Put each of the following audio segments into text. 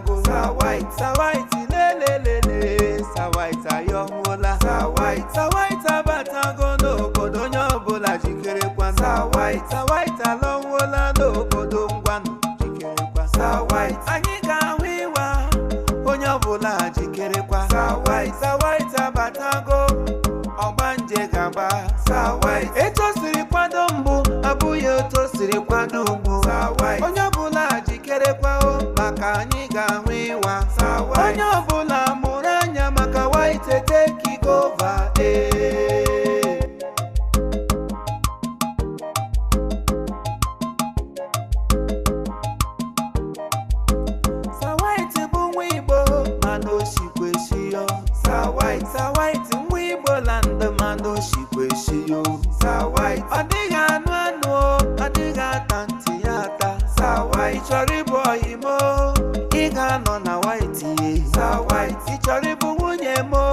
abatago. Sir White, Sir White, lelelele, Sir White ayọhụla. Sir White, Sir White abatago n'obodo, onye ọbụla jikerekwa. Sir White, Sir White alọwụla n'obodo, ngwanụ jikerekwa. Sir White, anyị ga-ahụ ịwa, onye ọbụla jikerekwa. Sir White, Sir White abatago, ọgbanje ga-agba. Sir White, etu o siri kwado mbụ abụghị otu o siri kwado ugbu. Sir White, onye ọbụla jikerekwa o, maka anyị ga-ahụ ịwa. Sir White, onye ọbụla mụrụ anya maka White take over ee. Sir White bụ nwa Igbo mana o shikwa eshi yo. Sir White, Sir White nwa Igbo land mana o shikwa eshi yo. Sir White, ọ dịghị anụ anụ o, ọ dịghị ata ntị ya ata. Sir White, ị chọrọ ịbụ ọyị mo, ị ga-anọ na White ye. Sir White, ị chọrọ ịbụ nwunye mo,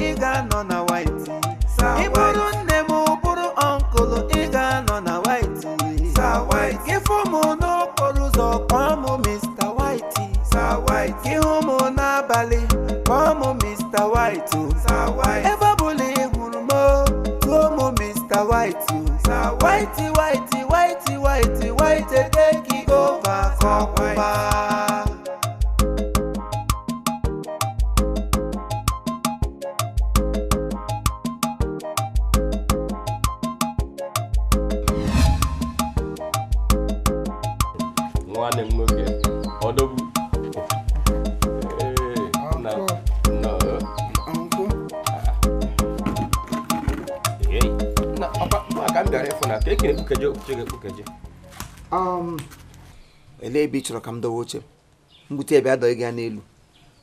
ị ga-anọ na White. Sir Ị bụrụ nne m, bụrụ uncle, ị ga-anọ na White. Sir White, gị fụ m n'okporo ụzọ, kpọọ m Mr. White. Sir White, gị hụ m n'abalị, kpọọ m Mr. White o. Sir White, ebe ọ bụla ị hụrụ m o, tụọ m Mr. White o. Sir White, White, White, White, White take over ka ọkwụba. Nwanne m nwoke ọdọgbu. Ee, na na Uncle. Ee, na ọkwa maka m bịara ịfụ na ka ekere ekpukeje oche gị ekpukeje. Elee ebe ị chọrọ ka m dowe oche m? Bute ebe adọghị gị ya n'elu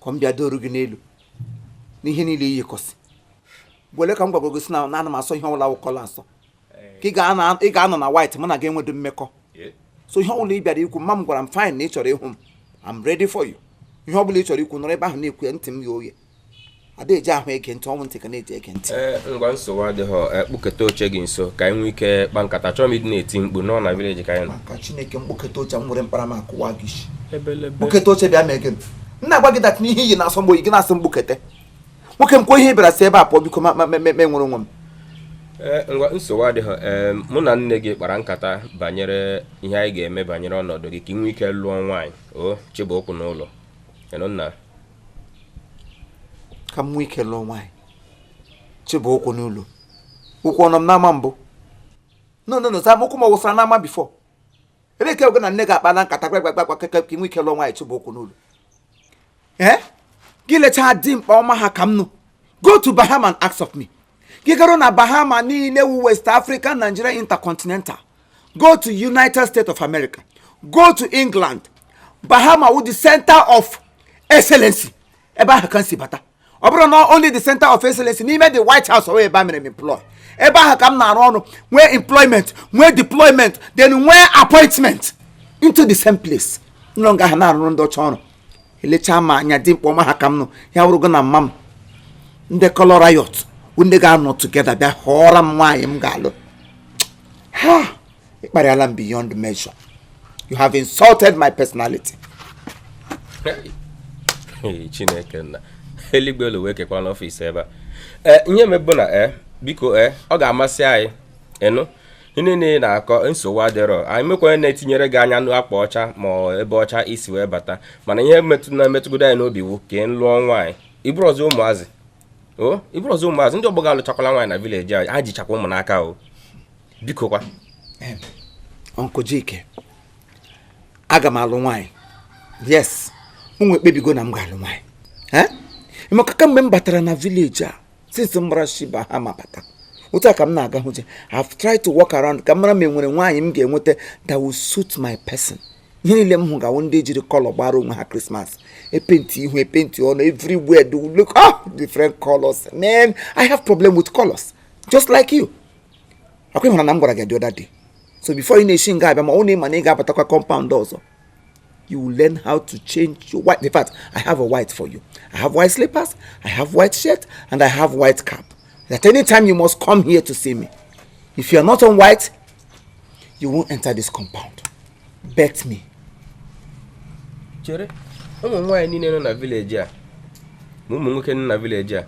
ka m bịa doru gị n'elu n'ihe niile iyi kọsị gbole ka m gwagoro gị sị na ana m asọ ihe ọbụla wụkọla nsọ ka ị ga-anọ na white, mụ na gị enwedo mmekọ. So ihe ọbụla ị bịara ikwu, mma m gwara m fine na ị chọrọ ịhụ m, I'm ready for you. Ihe ọbụla ị chọrọ ikwu, nọrọ ebe ahụ na-ekwu ya, ntị m ya oghe, ada eji ahụ ege ntị, ọnwụ ntị ka na-eji ege ntị. Ee, ngwa, nsogbu adịghị. Ekpuketa oche gị nso ka anyị nwee ike kpa nkata. Chọọ m ịdị na-eti mkpu nọ na village ka anyị nọ. Maka Chineke, mkpokọta oche m nwere mkpara m akụwa gị isi. Ebelebe. Mkpokọta oche bịa mee gịnị? M na-agwa gị that n'ihe iyi na-asọ mgbe oyi gị na-asị mgbukete. Nwoke m, kwuo ihe ị bịara, si ebe a pụọ biko, ma ma ma ma nwere onwe m. Ee, ngwa, nsogbu adịghị. Ee, mụ na nne gị kpara nkata banyere ihe anyị ga-eme banyere ọnọdụ gị ka ị nwee ike lụọ nwaanyị o chịba ụkwụ n'ụlọ. Ịnụ nna? Ka m nwee ike lụọ nwaanyị chịba ụkwụ n'ụlọ? Ụkwụ ọnọ m n'ama mbụ? No, no, no, za m, ụkwụ m ọ wụsara n'ama before? Ebe ke oge na nne gị akpala nkata gbagbagbagba ka ị nwee ike lụọ nwaanyị chịba ụkwụ n'ụlọ. Ee, gị lechaa dimkpa ọma ha ka m nụ. Go to Bahama and ask of me. Gị garuo na Bahama niile wu West Africa, Nigeria Intercontinental, go to United States of America, go to England, Bahama wu the center of excellency. Ebe ahụ ka m si bata. Ọ bụrụ na only the center of excellency n'ime the White House, ọ ebe a mere m employ. Ebe ahụ ka m na-arụ ọrụ, nwee employment, nwee deployment, then nwee appointment into the same place. Nlọ nga ahụ na-arụrụ ndị ọcha ọrụ, elechaa m anya, dị mkpa ọma ha ka m nụ ya wụrụgo na mma m ndị color riot wụ ndị ga-anọ together bịa họọrọ m nwaanyị m ga-alụ. Ha ịkparịala m beyond measure. You have insulted my personality. Hey, Chineke nna eluigwe elu wee kekwa n'ọfịs ebe a. Ee, ihe mebụ na ee, biko, ee, ọ ga-amasị anyị ịnụ ihe niile ị na-akọ. Nsogbu adịrọ, anyị mekwa na-etinyere gị anya n'akpa ọcha ma ọ ebe ọcha isi wee bata, mana ihe metụ na-emetụgodo anyị n'obi wụ ka ị lụọ nwaanyị. Iburu ọzọ ụmụazị o, iburu ọzọ ụmụazị ndị ọgbọ ga-alụchakwala nwaanyị na village anyị, ha jichakwa ụmụ n'aka o, biko kwa. Uncle Jike, aga m alụ nwaanyị. Yes, m nwee kpebigo na m ga-alụ nwaanyị. Eh, maka kamgbe m batara na village a, since m gbara shi Bahama bata, otu a ka m na-aga hụje. I've tried to walk around ka m mara ma enwere nwaanyị m ga-enweta that will suit my person. Ihe niile m hụ ga-awụ ndị jiri colour gbara onwe ha Christmas, epenti ihu, epenti ọnụ, everywhere they will look, ah, different colors. Man, I have problem with colors just like you. Akwa ịhụra na m gwara gị the other day. So before ị na-esi nga abịa, ma ọ na ịma na ị ga-abatakwa compound ọzọ, you will learn how to change your white. In fact, I have a white for you. I have white slippers, I have white shirt, and I have white cap. That anytime you must come here to see me, if you are not on white, you won't enter this compound. Bet me. Chere. Ụmụ nwaanyị niile nọ na village a ma ụmụ nwoke nọ na village a,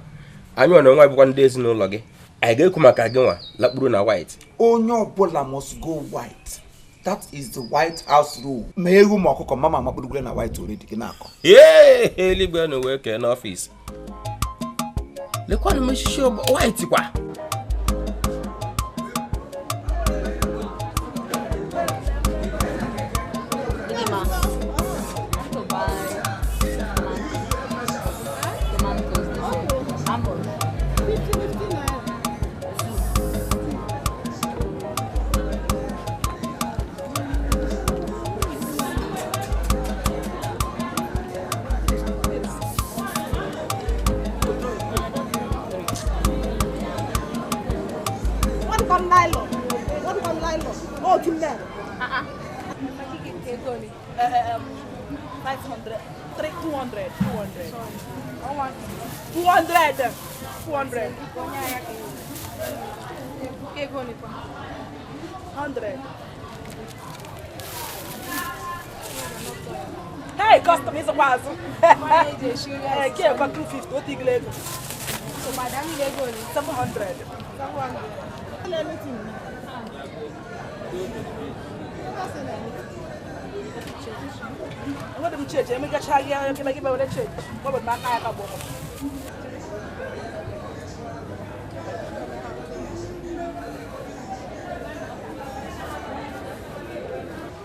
anyị nwa na onwe bụkwa ndị ezinụlọ gị, anyị ga-ekwu maka gị nwa lakpuru na white. Onye ọbụla must go white. That is the White House rule. Ma ewu ma ọkụkọ, mama amakpụrụgwere na white already gị na-akọ. Ee, eluigwe na uwe kee n'ọfịs. Lekwanụ m osisi white kwa. Oh, 2 500, 3, 200, 200. 200, 200. 100. Hey, customer is a was. Hey, 250. What you 700. 700. What am church? I make a child, I give a church. What would my eye?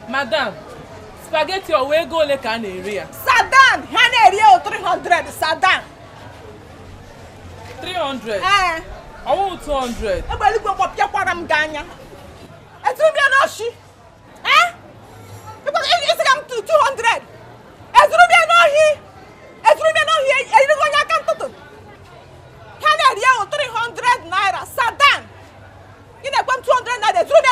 Madam, spaghetti or we go like an area. Sadan, an area 300. Sadan. 300. Eh. I want 200. I will go up your Ganya. Eh? Because it's 200. 300 naira. Sadan. You know, 200 naira.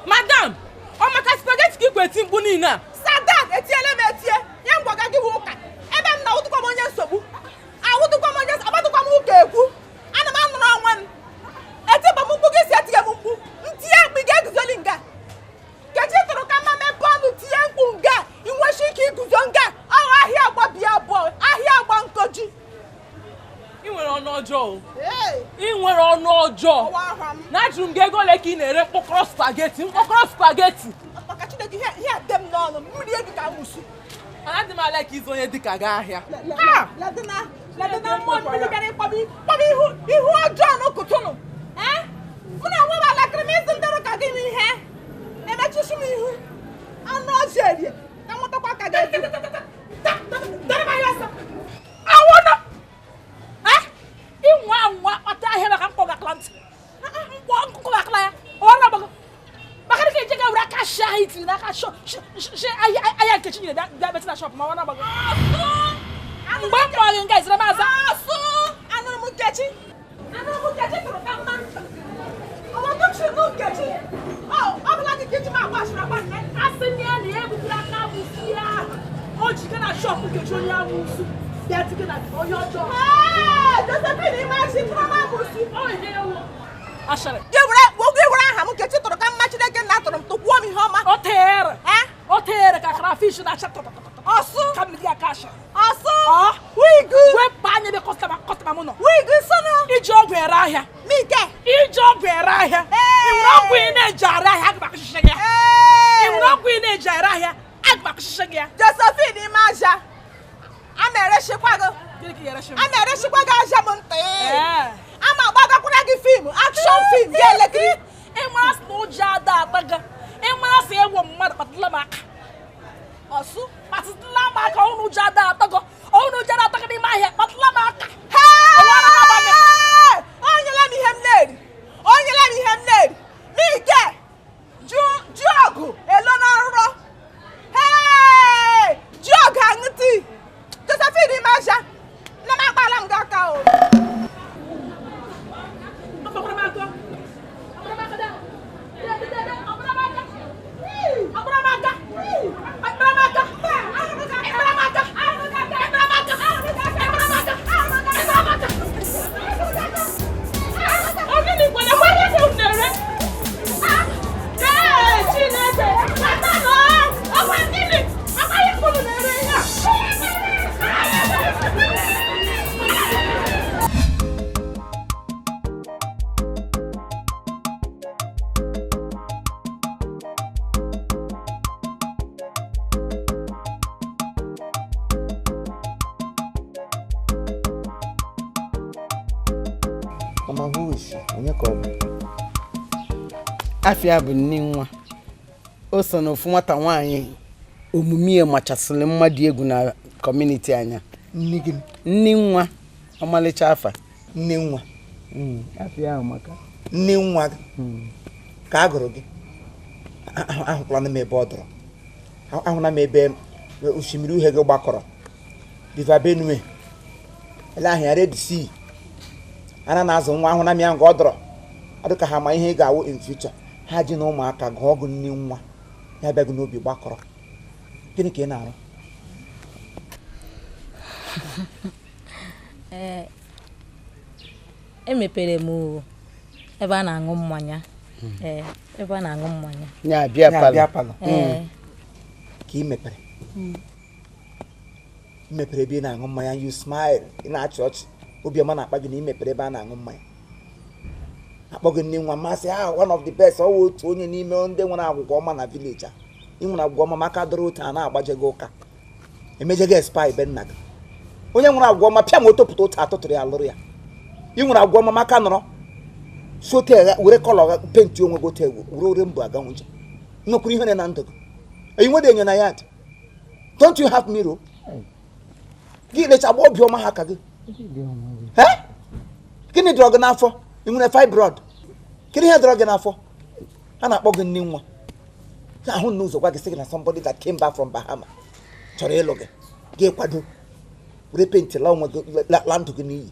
Madam, oh my spaghetti keep waiting bunina. Sadan, etiele me etie. Ya ngwaga gi wuka. Ebe m na wutukwa m onye nsogbu. Awutukwa m onye abatukwa m ụka ekwu. Ana m anụrụ onwe m. Etiba m mkpu gị si etige m mkpu. Ntie mkpu gị eguzoli nga. Kechi tụrụ ka mma mepe ọnụ tie mkpu nga. Inwechi ike iguzo nga. Ọ ahịa agba bịa abụọ. Ahịa agba nkoji. Ị nwere ọnụ ọjọọ. Ị nwere ọnụ ọjọọ. Na ajụrụ m gị ego ole ka ị na-ere mkpọkọrọ spaghetti, mkpọkọrọ spaghetti. Maka Chineke ihe ihe dị m n'ọnụ, mmiri ebi ka nwụsụ. Ana dị m ala ka izu onye dịka gị ahịa. Ledina mmụọ mmiri bịara ịkpọba ihu ọjọọ n'ụkụtụnụ. Mụ na nwe m alakịrị m ịzụ ndị ka gị n'ihe. Emechichi m ihu. Anụ ọjọọ erie. Ka nwụtakwa ka gị ezu. Awọna! Ịnwa anwa kpata ahịa maka mkpọ gakla ntị. Mkpọ nkụkọ gakla ya. Ọ na-agbago. Maka na eje ga were aka shi ahịa itiri n'aka shi ahịa nke Chinyere bịa metụ na shọpụ ma ọ na-agbago. Mgbe m kpọrọ gị nga izere m aza. Asụ! Anụrụ m Nkechi. Anụrụ m Nkechi tụrụ ka mma. Ọwọdụchi nụ Nkechi. Ọ bụla dị ka iji m agba ashịrị agba nne. Asị m ya na ya ebutere aka amụsụ ya ahụ. O ji gaa na shọpụ Nkechi onye amụsụ. Bịa tinye na onye ọjọọ. Josephine Imachi tụrụ m amụsụ. Ọ ihe ewu. Ashịrị. Gị were aha m Nkechi tụrụ ka mma Chineke na atụrụ m tụkwuo m ihe ọma. O tere. O tere ka crayfish na-acha tọtọtọtọ. Ọsụ. Ka mmiri aka ashịrị. Ọsụ. Wigu. Wepụ anya ebe kọstọma m nọ. Wigu sọnụ. Iji ọgwụ ere ahịa. Mike. Iji ọgwụ ere ahịa. Ị nwere ọgwụ ị na-eji ere ahịa aga m akụchichi gị ya. Ị nwere ọgwụ ị na-eji ere ahịa aga m akụchichi gị ya. Josephine Imaja. A na-ereshikwa gị. A na-ereshikwa gị aja m ntị. A ma agbagakwara gị fiimu, akshọn fiim gị elekiri. Ị mara sị na ụjọ ada agba gị. Ị mara sị ewo mmadụ kpatụla m aka. Ọsụ. Kpatụla m aka ọnụ ụjọ ada atọ gị. Ọnụ ụjọ ada atọ gị n'ime ahịa kpatụla m aka. O nyela m ihe m na-eri. O nyela m ihe m na-eri. Mike. Ju ọgụ elo na nrọ. Ji ọgụ aṅụ tii. Josephine Imaja. Nne m akpala m gị aka o. Mama, who is she? Onye ka ọ bụ? Afịa bụ nne nwa. O so n'ofu nwata nwaanyị omume ya machasịrị mmadụ egwu na community anya. Nne gịnị? Nne nwa, ọmalịcha afa. Nne nwa. Afịa ahụ maka Nne nwa gị ka a gụrụ gị. Ahụkwala m ebe ọ dọrọ. Ahụla m ebe osimiri uhie gị gbakọrọ. River Benue. Ele ahụ ya, Red Sea. Ara na-azụ nwa, ahụla m ya nga ọ dọrọ. Ọ dị ka ha ma ihe ị ga-awụ in future. Ha ji na ụmụaka gụọ gị nne nwa. Ya bịa gị n'obi gbakọrọ. Gịnị ka ị na-arụ? Ee, emepere m ebe a na-aṅụ mmanya. Ee, ebe a na-aṅụ mmanya. Nya bịa Ya palọ. bịa palọ. Ee. Ka ị mepere. Ị mepere ebe ị na-aṅụ mmanya, you smile, ị na-achị ọchị. Obiọma na-akpa gị na ị mepere ebe a na-aṅụ mmanya. Akpọ gị nne nwa, masị ah, one of the best, ọ wụ otu onye n'ime ndị nwere agwụgwọ ọma na village a. Ị nwere agwụgwọ ọma maka dọrọ otu a na-agbaje gị ụka. Emeje gị expire be nna gị. Onye nwere agwụgwọ ọma pịa ma o topụta otu atụtụrụ ya lụrụ ya. Ị nwere agwụgwọ ọma maka nọrọ sote were colour paint onwe gị ote were ore mbụ aga nje. Nwekwuru ihere na ndụ gị. Enyi nwere enyo na ya dị. Don't you have mirror? Gị lecha agba obiọma ha ka gị. Eh? Gịnị dọrọ gị n'afọ? Ị nwere fibroid? Kedu ihe dọrọ gị n'afọ? A na-akpọ gị nne nwa. Ya ahụ n'ụzọ gwa gị sị gị na somebody that came back from Bahama chọrọ ịlụ gị. Gị kwado were paint la onwe gị la ndụ gị n'iyi.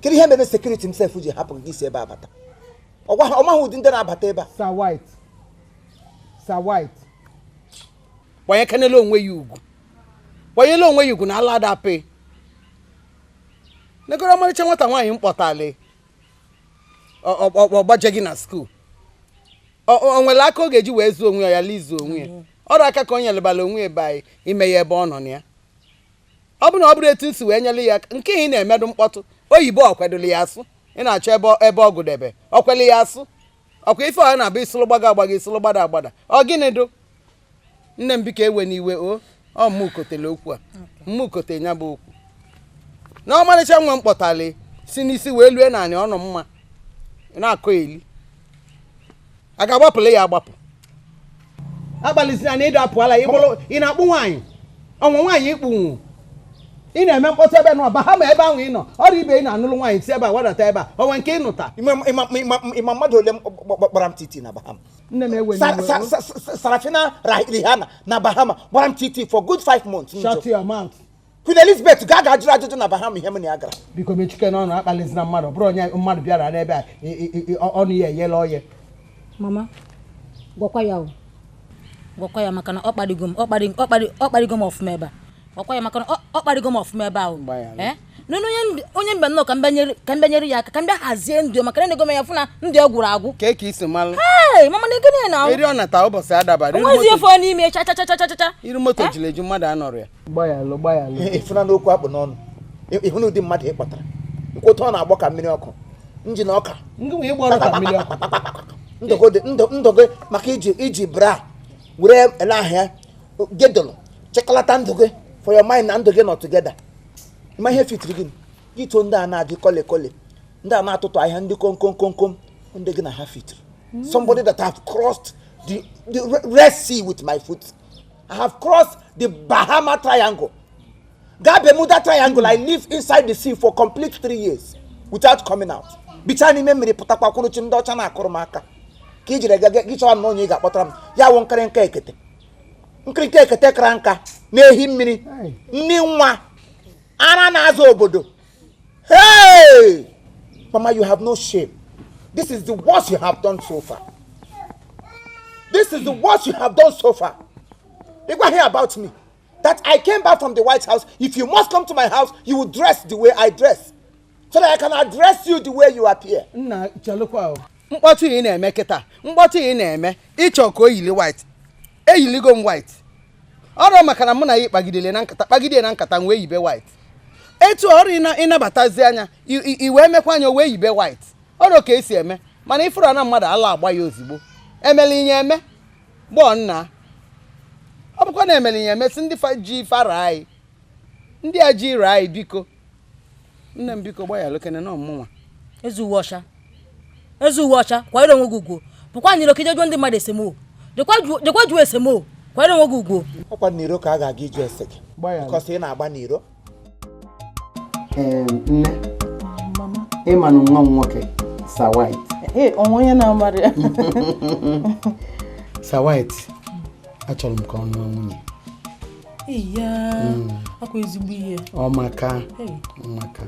Kedu ihe mere security himself ji hapụ gị si ebe a bata? Ọ gwa ọ maghị ụdị ndị na-abata ebe a. Sir White, Sir White, kwanyekenela onwe ya ugwu, kwanyela onwe ya ugwu na ala adapị negoro. Ọmarịcha nwata nwaanyị m kpọtali ọgbaje gị na school, o nwere aka ọ ga-eji wee zuo onwe ya, ya lizuo onwe ya ọrụ aka ka o nyelebala onwe ya ebe anyị ime ya ebe ọ nọ na ya. Ọ bụ na ọ bụrụ etu nsi wee nyere ya aka nke ị na-emedụ mkpọtụ oyibo, ọ kwadoro ya asụ ị na-achọ ebe ọ gụdebe, ọ kwele ya asụ ọkwa ife ọ na-abụ isụlụ gbaga agbaga, isụlụ gbada agbada. Ọ gịnị dụ? Nne m, biko, ewe n'iwe o. Ọ mụ kotere okwu a, mụ kotere ya bụ okwu na ọmarịcha nwa m kpọtali si n'isi wee lue naanị ọnụ mma. Ị na-akọ eli a ga-agbapụla ya agbapụ. Akpalizina na ịdọ apụala ya. Ịbụrụ ị na-akpụ nwaanyị ọnwa nwaanyị ịkpụnwu, ị na-eme mkpọtụ ebe nọ Bahama, ebe ahụ ị nọ ọrụ ibe ị na-anụlụ nwaanyị si ebe a wadata ebe a ọnwa nke ịnụta. Ịma mmadụ ole gbara m titi na Bahama? Nne m, ewe n'iwe. Sarafina Rihanna na Bahama gbara m titi for good 5 months. Shut your mouth. Queen Elizabeth ga aga jụrụ ajụjụ na Bahama ihe m na ya gara. Biko, mechike n'ọnụ. Akpalizina mmadụ. Ọ bụrụ onye mmadụ bịara n'ebe a ọnụ ya enyela oye. Mama, gwakwa ya o, gwakwa ya maka na ọ kparịgo m, ọ kparịgo m ọfụma ebe a. Gwakwa ya maka na ọ kparịgo m ọfụma ebe ahụ. Gbaghara. Ee, nụnụ, onye mba nnọọ ka m bịanyere ya aka, ka m bịa hazie ndụ ya, maka na enego m ya fụ na ndụ ya gwụrụ agwụ. Kee ka isi malụ? Ee, mama, na ego niile na Eri ọ nata ụbọchị adabara iru onwezi moto. efe n'ime cha cha cha cha cha cha. Iru moto jiri eju, mmadụ anọrọ ya. Gbayalụ, gbayalụ. Ịfụna n'okwu akpụ n'ọnụ, ịhụ na ụdị mmadụ ị kpọtara nkwụtụ ọ na-agbọ ka mmiri ọkụ njin ọka. Ndị nwee ịgba ọrụ ka mmiri ọkụ. Ndụ gị ndụ ndụ gị maka iji bra were ele ahịa gedụlụ chịkọlata ndụ gị for your mind na ndụ gị nọ together. Ma ihe fitiri gị gị too, ndị a na-adị kọle kọle, ndị a na-atụtụ ahịa, ndị kom kom kom kom, ndị gị na ha fitiri. Somebody that have crossed the Red Sea with my foot. I have crossed the Bahama Triangle, gaa Bermuda Triangle. I live inside the sea for complete 3 years without coming out. Bichaa n'ime mmiri pụtakwa kwụrụchi ndị ọcha na-akụrụ m aka ka i jiri ga gị chọwa m na onye ị ga-akpọtara m ya wụ nkịrịnka ekete, nkịrịnka ekete kara nka na-ehi mmiri. Nni nwa ara na-azụ obodo. Hey, mama, you have no shame. This is the worst you have done so far. This is the worst you have done so far. Ị gwa here about me that I came back from the White House. If you must come to my house, you will dress the way I dress so that I can address you the way you appear. Nna, chelụkwa o. Mkpọtụ ị na-eme kịta, mkpọtụ ị na-eme, ịchọ ka o yili white, eyiligo m white. Ọrụ maka na mụ na ya kpagidere na nkata, kpagide na nkata m wee yibe white. Etu ọrụ ịnabatazi anya i wee mekwa anya o wee yibe white. Ọrụ ka esi eme mana ifuru na mmadụ ala agba ya ozugbo emela inye eme gbọọ nna. Ọ bụkwa na emela inye eme si ndị ji fara anyị, ndị a ji ire anyị. Biko nne m, biko, gbaghara kene na ọmụnwa. Ezi uwe ọcha, ezi uwe ọcha, kwanyere onwe gị ugwu. Pụkwa n'iro ka ije jụọ ndị mmadụ esemokwu. Jekwa jụọ esemokwu, kwanyere onwe gị ugwu. Ọkwa n'iro ka a ga-aga iju ese gị, because ị na-agba n'iro. Nne, ịma na nwa m nwoke Sir White. Onwe onye na-amara ya. Sir White, achọrọ m ka ọ nụọ nwunye. Iya, akwa ezigbo ihe. Ọ maka maka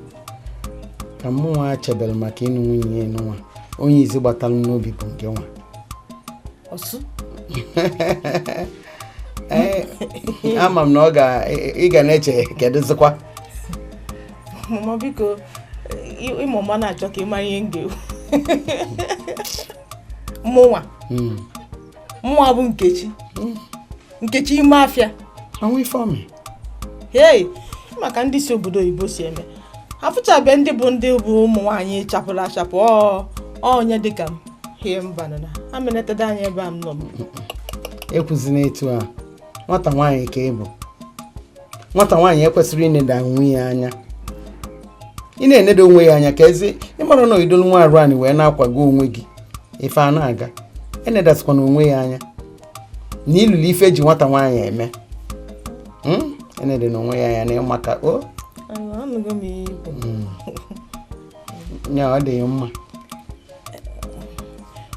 ka mụ nwa chebere maka ịnụ nwunye ya nwa. Onye izi gbatara m n'obi bụ nke nwa. Ọsụ? Ee, ama m na ọ ga ị ga na-eche kedụzikwa. Mama biko, ịmụ mma na-achọ ka ị mara ihe m ga-ekwu. Mụnwa. Mụnwa bụ Nkechi. Nkechi ime afịa. Ọnwa ifeọmị. Hei, maka ndị si obodo oyibo si eme. Afụchabe ndị bụ ụmụ nwaanyị chapụrụ achapụ ọ onye dịka m. Hie mba nọ na. Ha menetada anyị ebe a m nọ. Ekwuzina etu a. Nwata nwaanyị ka ị bụ. Nwata nwaanyị ekwesịrị ineda onwe ya anya. Ị na-enedo onwe ya anya ka ezi ịmara na idolu nwa arụ anyị wee na-akwago onwe gị ife a na-aga. Enedasịkwana onwe ya anya na ilulu ife eji nwata nwaanyị eme. Enede na onwe ya anya na ịmaka o. Ya ọ dị mma.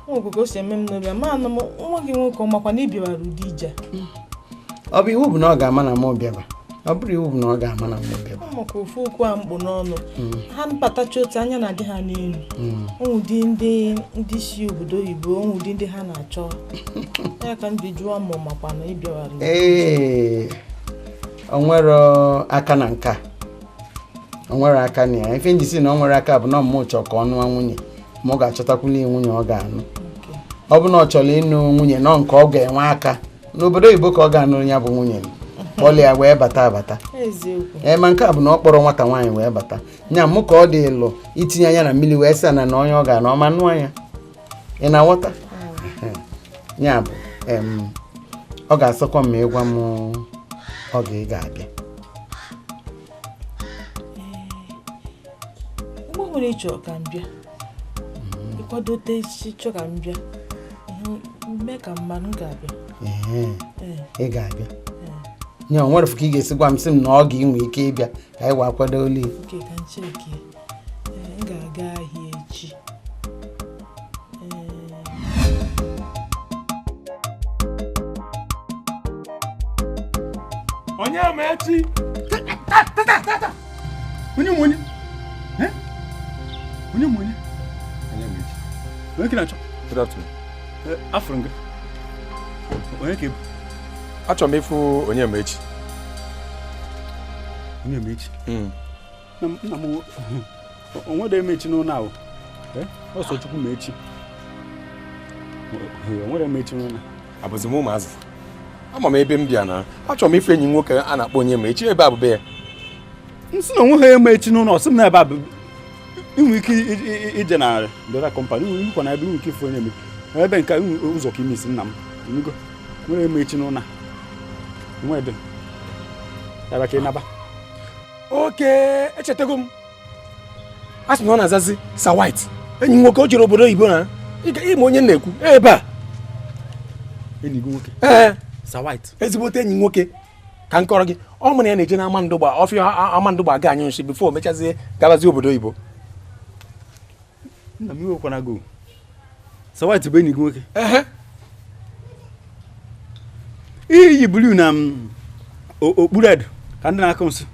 Nwa o si eme m n'obi, ma anụ m nwa gị nwoke ọmakwa na ịbịara ụdị ije. Ọ bụ iwu bụ na ọ ga-ama na m bịaba. Ọ bụrụ iwu bụ na ọ ga-ama na m bịaba. Ọ makwa ofu okwu a mkpụ n'ọnụ. Ha mpatacha otu anya na-adị ha n'elu. Ụdị ndị si obodo oyibo, ụdị ndị ha na-achọ. Ya ka m ji jụọ m makwa na ịbịara. Ee, o nwere aka na nka. O nwere aka na ya. Ife njisi na o nwere aka bụ na ọmụ chọọ ka ọ nụọ nwunye. Ma ọ ga-achọtakwuli nwunye ọ ga-anụ. Ọ bụ na ọ chọrọ ịnụ nwunye nọ nke ọ ga-enwe aka. N'obodo oyibo ka ọ ga-anụ ya bụ nwunye. Kpọlị ya wee bata abata. Ee, ma nke a bụ na ọ kpọrọ nwata nwaanyị wee bata. Nya mụ ka ọ dị ịlụ itinye anya na mmiri wee sị na na onye ọ ga-anụ ọma nụọ ya. Ị na-aghọta? Ya bụ ọ ga-asọkwa m ịgwa m oge ị ga-abịa. Mgbe nwere ịchọ ka m bịa. Ịkwadote ịchọ ka m bịa. Mee ka mmanụ ga-abịa. Ị ga-abịa. Nya o nwere ka ị ga-esi gwa m sị m na ọ ga-enwe ike ịbịa ka anyị wee kwado oli. Oke ka ncheke. M ga-aga ahịa echi. Onye ma echi. Tata. Onye m onye? Eh? Onye m onye? Onye ma echi. Onye ka na-achọ? Good afternoon. Afụrụ m gị. Onye ka ị bụ? Achọrọ m ịfụ onye ma echi. Onye ma echi? Nna m onwede eme echi n'ụlọ ahụ. Ọsọ Chukwu ma echi. Onwere eme echi n'ụlọ. Abụzi m ụmụazị. Ama m ebe m bịa na achọrọ m ịfụ enyi nwoke a na-akpọ onye ma echi ebe a bụ be ya. M sị na onwe ha eme echi n'ụlọ, ọsị m na ebe a bụ inwe ike ije na dọla kọmpanị, inwekwa na ebe inwe ike ịfụ onye eme. Ebe nke ụzọ ka ime isi nna m. Nwere eme echi n'ụlọ. Nwede. Yaba ka ị naba. Oke, echetego m. A sị na ọ na-azazi Sir White. Enyi nwoke o jere obodo oyibo na ịma onye na-ekwu ebe a. Enyi gị nwoke? Ee. Sir White. Ezigbote enyi nwoke ka m kọrọ gị. Ọ mụ na ya na-eje na Amandụgba, ọfịa Amandụgba ga anyụ nshi bifo o mechazie gabazie obodo oyibo. Nna m iwekwana go. Sir White bụ enyi gị nwoke? Ehe. Iyi blue na okpu red ka ndị na-akụ nsị.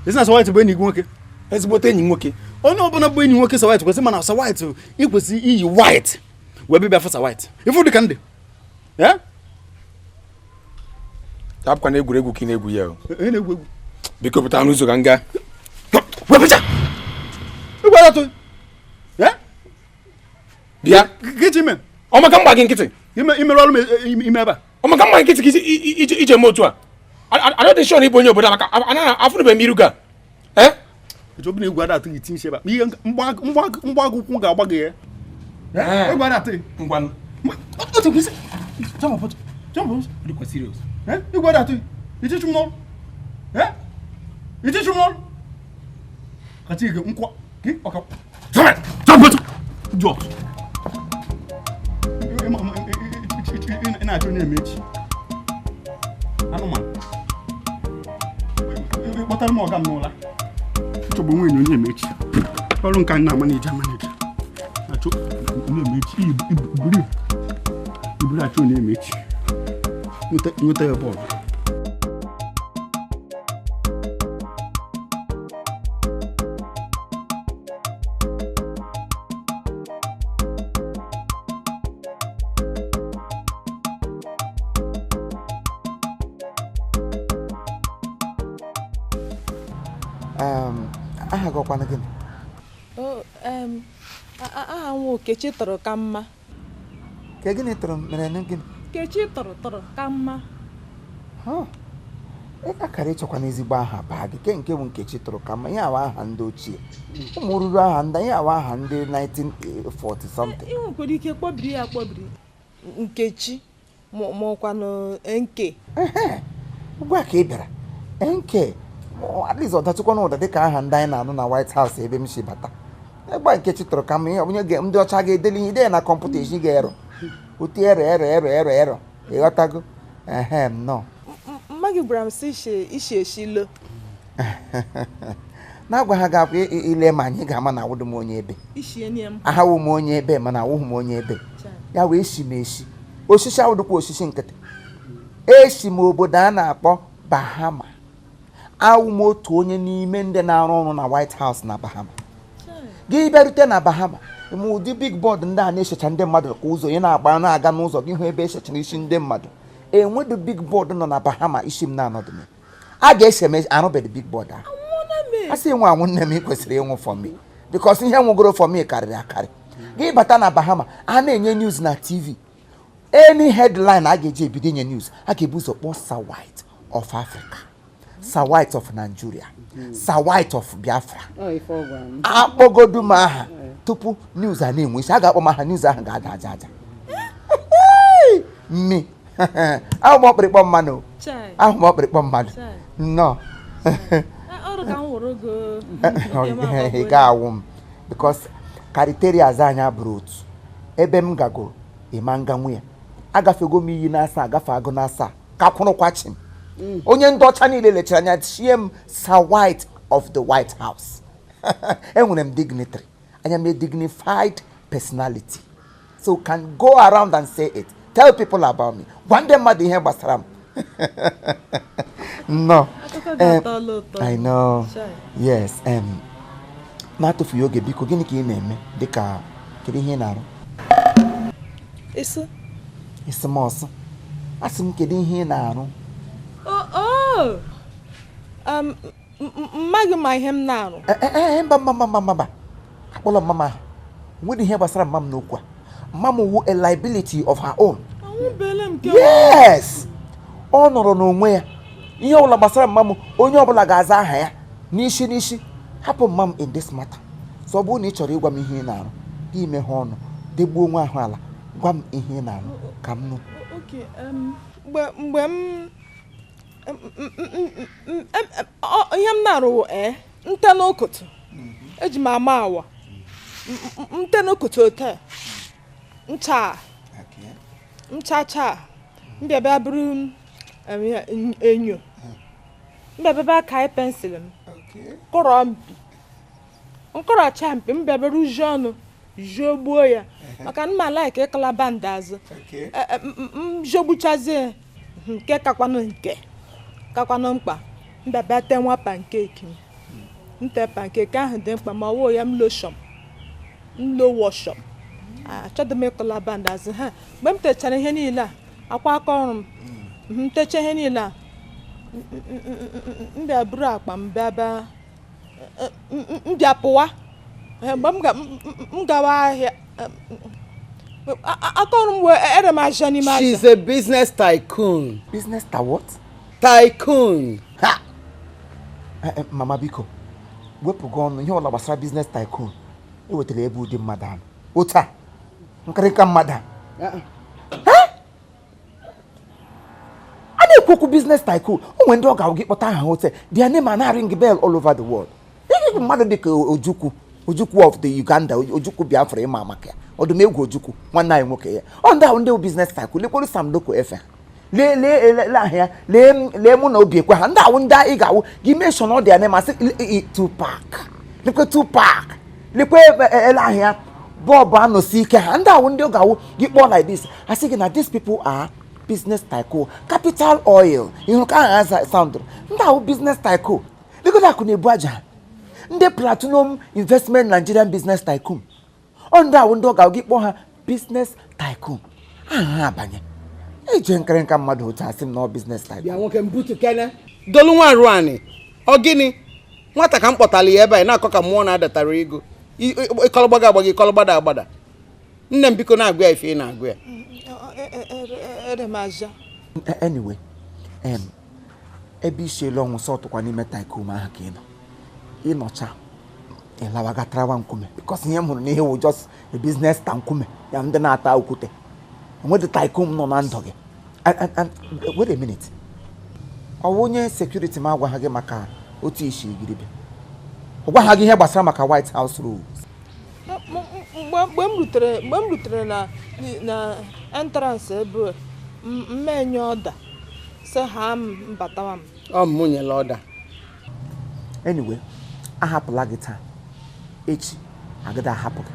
Esi na Sir White bụ enyi gị nwoke? Ezigbote enyi nwoke. Onye ọbụla bụ enyi nwoke Sir White kwesịrị mana Sir White ị kwesịrị iyi white wee bịa fụ Sir White. Ifu dị ka ndị. Tapụkwa na egwuregwu ka ị na-egwu ya o. Onye na-egwu egwu? Biko pụta n'ụzọ ka m gaa. Wepụcha! Ịgwa ya tụ. Bịa. Gịnị ime? Ọ maka mgba gị nkịtị. Imerụ ọrụ m ime ebe a. Ọ maka mgba nkịtị ka ije eme otu a. Anọdị shọn ịbụ onye obodo a maka afụnụbeghị m iru gị a. Eh? Ịchọ na egwu ada atụ gị tinye isi ebe a. Ihe mgbagụ ụkwụ ga-agba gị ya. Egwu ada atụ gị. Ngwanụ. Otu kwụsị. Jọmpụ. Jọmpụ. Dịkwa serious. Egwu ada atụ gị. Ichichu m n'ọrụ. Ichichu m n'ọrụ. Kachi gị nkwa. Gị ọka. Jọmpụ. Idiot. Ị na-achọ onye emechi. Anụmanụ. Kpọtara m ọga m n'ụla. Nchọgbu onwe onye emechi. Ọrụ nka nna amaneji amaneji. Achọ onye emechi iburu iburu achọ onye emechi. Nweta ya bọọlụ. Aha gị ọkwanụ gịnị? Aha nwa Okechi tọrọ ka mma. Ka gịnị tọrọ mere nụ gịnị? Nkechi tọrọ ka mma. Ị kakara ịchọkwa n'ezigbo aha baa gị ke nke bụ Nkechi tọrọ ka mma, ihe awa aha ndị ochie. Ụmụ ruru aha ndị ihe awa aha ndị 1940 something. Ị nwekwara ike kpọbiri ya akpọbiri. Nkechi ma ọkwanụ Nke. Ugbu a ka ị bịara. Nke at least ọ datụkwana ụda dịka aha ndị anyị na-anụ na White House ebe m si bata. Ebe a Nkechi tọrọ ka mma, ihe onye ndị ọcha ga-edeli ihe ide ya na kọmputa esi ga-ero. Otu ero ero ero ero ero. Ịghọtago? Ehe nnọọ. Mma gị gwara m sị ishi eshilo. Na-agwa ha ga-akwa ile ma anyị ga-ama na awụdụ m onye ebe. Ahawụ m onye ebe mana awụghị m onye ebe. Ya wee esi m esi. Osisi awụdụkwa osisi nkịtị. Esi m obodo a na-akpọ Bahama. Awụ m otu onye n'ime ndị na-arụ ọrụ na White House na Bahama. Gị bịarute na Bahama, ma ụdị big board ndị a na-esecha ndị mmadụ ka ụzọ ị na-agba na-aga n'ụzọ gị hụ ebe esechara isi ndị mmadụ. Enwedu big board nọ na Bahama isi m na-anọdụ m. A ga-ese m arụbeghị big board ahụ. A sị nwa anwụ nne m ị kwesịrị ịnwụ for me because ihe nwụgoro for me karịrị akarị. Gị bata na Bahama, a na-enye news na TV. Any headline a ga-eji ebido inye news, a ga-ebu ụzọ kpọọ Sir White of Africa, Sir White of Nigeria, Sir White of Biafra. Akpọgodu m aha tupu news a na-enwe isi, a ga-akpọ m aha news ahụ ga-ada aja aja. Mmi ahụ m ọkpịrịkpọ mmadụ, ahụ m ọkpịrịkpọ mmadụ. Nnọọ. Ị ga-awụ m because kriterias anyị abụrụ otu. Ebe m gagoro ịma nga nwunye agafego m iyi na-asa agafe agụ na-asa ka kwụrụkwa chi m. Onye ndị ọcha niile lechara anya chie m Sir White of the White House. Enwere m dignitary. I am a dignified personality. So can go around and say it. Tell people about me. Gwa ndị mmadụ ihe gbasara m. No. I know. Yes. Na-atụfughị oge biko gịnị ka ị na-eme dịka kedu ihe ị na-arụ? Isi. Isi m ọsọ. Asị m kedu ihe ị na-arụ? Mma gị ma ihe m na-arụ. Mba mba mba mba mba. Akpọrọ mama ahụ. Nwere ihe gbasara mma m n'okwu a. Mma m wu a liability of her own. Yes. Ọ nọrọ n'onwe ya. Ihe ọbụla gbasara mma m, onye ọbụla ga-aza aha ya n'isi n'isi. Hapụ mma m in this matter. So ọ bụrụ na ị chọrọ ịgwa m ihe ị na-arụ, gị meghe ọnụ, degbuo onwe ahụ ala, gwa m ihe ị na-arụ ka m nụ. Mgbe m ihe m na-arụ nte n'okoto eji m ama awa nte n'okoto ote ncha nchacha mbịabịa bụrụ enyo mbịabịa kai pensụl m kọrọ mpi nkọrọcha mpi mbịabịa rụzie ọnụ jogbuo ya maka mma like ịkala band azụ m jogbuchazie nke kakwanụ nke kakwanụ mkpa mbịabịa tee nwa pankeki m nte pankeki ahụ dị mkpa ma ọ wụ ya m loshọm m lo wọshọm achọdị m ịkọla band azụ ha mgbe m techara ihe niile a akwa aka ọrụ m m techa ihe niile a m bịa buru akpa m bịa bịa m bịa pụwa mgbe m gawa ahịa aka ọrụ m wee ere m ahịa n'ime ahịa. She's a business tycoon. Business ta what? Tycoon. Ha! Mama biko wepụgo ọnụ ihe ọbụla gbasara business tycoon ewetara ebe ụdị mmadụ ahụ otu a nkịrịnka mmadụ a a na-ekwu okwu business tycoon o nwere ndị ọ ga-awụ gị kpọta aha hotel their name are na ring bell all over the world. Ịgị mmadụ dị ka Ojukwu Ojukwu of the Uganda, Ojukwu Biafra, ịma maka ya, Ọdụmegwu Ojukwu, nwanne anyị nwoke ya. Ọ ndị ahụ ndị bụ business tycoon. Lekwuru Sam Loko efe ha, lee lee lee ahụ ya, lee lee mụ na obi ekwe ha. Ndị ahụ ndị ị ga-awụ gị mention ọ dị ya na masị Tupac, lekwe Tupac, lekwe ele ahụ ya, Bob anọsi ike ha. Ndị ahụ ndị ọ ga-awụ gị kpọọ like this, asị gị na these people are business tycoon. Capital Oil, ịhụrụ ka aha ha sound? Ndị ahụ business tycoon. Legodo akụ na-ebu aja ha, ndị Platinum Investment Nigerian business tycoon. Ọ ndị ahụ ndị ọ ga-awụ gị kpọọ ha business tycoon, aha ha abanye eje nkịrịnka mmadụ otu asị m na ọ business tycoon. Bịa nwoke m, butu kene dolu nwa arụ anị. Ọ gịnị nwata ka m kpọtara ya ebe a na-akọ ka mmụọ na-adatara ego ịkọlọgbaga agbaga, ịkọlọgbada agbada? Nne m, biko, na-agụ ya ife ị na-agụ ya. Eremaja. Anyway, ebe isi elu ọnwụ sọtụkwa n'ime tycoon ahụ ka ị nọ, ịnọcha ịlawagatarawa nkume, because ihe m hụrụ n'ihe wụ just a business ta nkume ya, ndị na-ata okwute enwedị tycoon nọ na ndụ gị. And wait a minute, ọ wụ onye security m agwaghị gị maka otu isi igiribe? Ọ gwaghị gị ihe gbasara maka White House rules? Mgbe m rutere na entrance ebe mmenye ọda sị ha m batawa m. Ọ mụ nyere ọda. Anyway, ahapụla gị taa, echi agada ahapụ gị,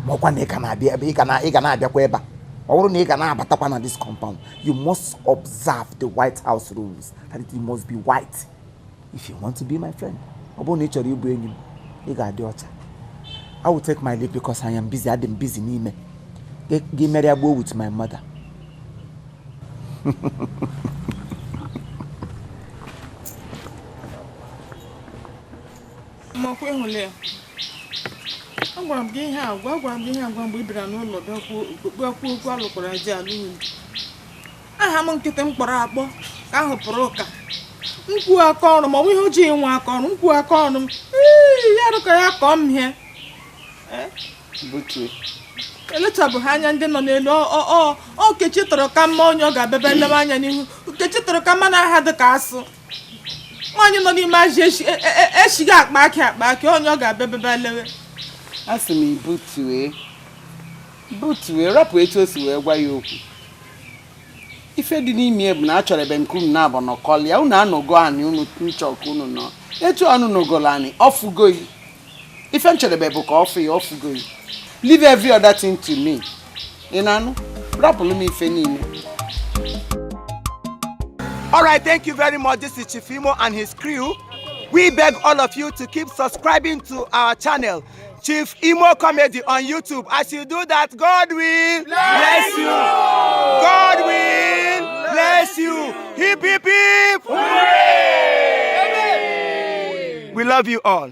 ma ọkwa na ị ka na-abịa ebe ị ga na-abịakwa ebe a. Ọ bụrụ na ị ga na-abatakwa na this compound, you must observe the White House rules, that it must be white if you want to be my friend. Ọ bụrụ na ị chọrọ ịbụ enyi m, ị ga-adị ọcha. I will take my leave because I am busy. Adị m busy n'ime gị mere ya gboo with my mother. Makwa ịhụla ya, agwara m gị ihe agwa, agwara m gị ihe agwa mgbe ị bịara n'ụlọ bịa kwuo okwu alụkwara ji alụghị di. Aha m nkịtị m kpọrọ akpọ ka ahụ pụrụ ụka nkwu aka ọrụ, ma ọ bụ ihe ojii nwe aka ọrụ nkwu aka ọrụ m. Ii, ya rụka ya kọọ m ihe. Butue. Elechabụghị anya ndị nọ n'elu. Ọ Nkechi tọrọ ka mma, onye ọ ga-abịa lewe anya n'ihu. Nkechi tọrọ ka mma na aha dị ka asụ nwaanyị nọ n'ime azụ eshighị akpa akị akpa akị, onye ọ ga-abịa bebe lewe. A sị m ibutue, butue, rapụ etu o si wee gwa ya okwu. Ife dị n'ime ya bụ na a chọrọ ebe nke unu na-abụ nọkọlịa. Unu anọgo anị, unu nchọ ka unu nọ etu anụ nọgolo anị ọfụgoyi. Ife m chọrọ ebe bụ ka ọfụ ya ọfụgoyi. Leave every other thing to me. Ị na-anụ? Rapụlụ m ife niile. All right, thank you very much. This is Chief Imo and his crew. We beg all of you to keep subscribing to our channel, Chief Imo Comedy on YouTube. As you do that, God will bless you. God will bless you. Hip, hip, hip. Hooray! We love you all.